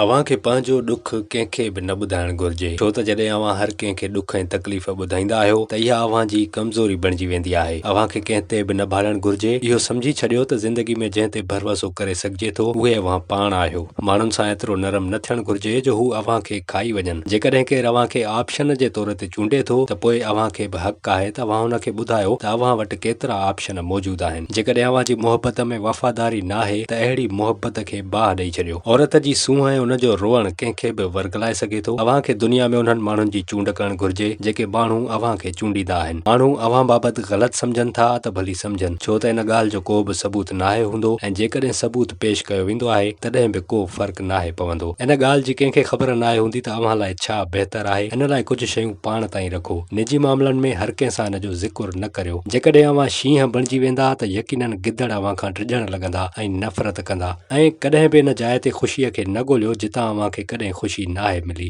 اوهان کي پنهنجو ڏک ڪنهن کي به نه ٻڌائڻ گهرجي، ڇو ته جڏهن اوهان هر ڪنهن کي ڏک ۽ تڪليف ٻڌائيندا آهيو ته اها اوهان جي ڪمزوري بڻجي ويندي آهي. اوهان کي ڪنهن تي به نه ڀاڙڻ گهرجي. اهو سمجهي ڇڏيو ته زندگي ۾ جنهن تي ڀروسو ڪري سگهجي ٿو، اهي اوهان پاڻ آهيو. ماڻهن سان ايترو نرم نه ٿيڻ گهرجي جو هو اوهان کي کائي وڃن. جيڪڏهن ڪير اوهان کي آپشن جي طور تي چونڊي ٿو ته پوء اوهان کي به حق آهي ته اوهان ان کي ٻڌايو ته اوهان وٽ ڪيترا آپشن موجود آهن. جيڪڏهن اوهان جي محبت ۾ وفاداري ناهي ته اهڙي محبت کي باهه ڏئي ڇڏيو. عورت جي سونهن ۽ ان جو روئڻ ڪنهن کي به ورغلائي سگهي ٿو. اوهان کي دنيا ۾ انهن ماڻهن جي چونڊ ڪرڻ گهرجي، جيڪي ماڻهو اوهان کي چونڊيندا آهن. ماڻهو اوهان بابت غلط سمجهن ٿا ته ڀلي سمجهن، ڇو ته ان ڳالهه جو ڪو به ثبوت ناهي هوندو ۽ جيڪڏهن ثبوت پيش ڪيو ويندو آهي، تڏهن به ڪو فرق ناهي پوندو. ان ڳالهه جي ڪنهن کي خبر ناهي هوندي ته اوهان لاء ڇا بهتر آهي، ان لاء ڪجهه شيون پاڻ تائين رکو. نجي معاملن ۾ هر ڪنهن سان ان جو ذڪر نه ڪريو. جيڪڏهن اوهان شينهن بڻجي ويندا ته يقينن گدڙ اوهان کان ڊڄڻ لڳندا ۽ نفرت ڪندا ۽ ڪڏهن به ان جاء تي خوشيء کي نه ڳوليو جتان اوهان کي ڪڏهن خوشي ناهي ملي.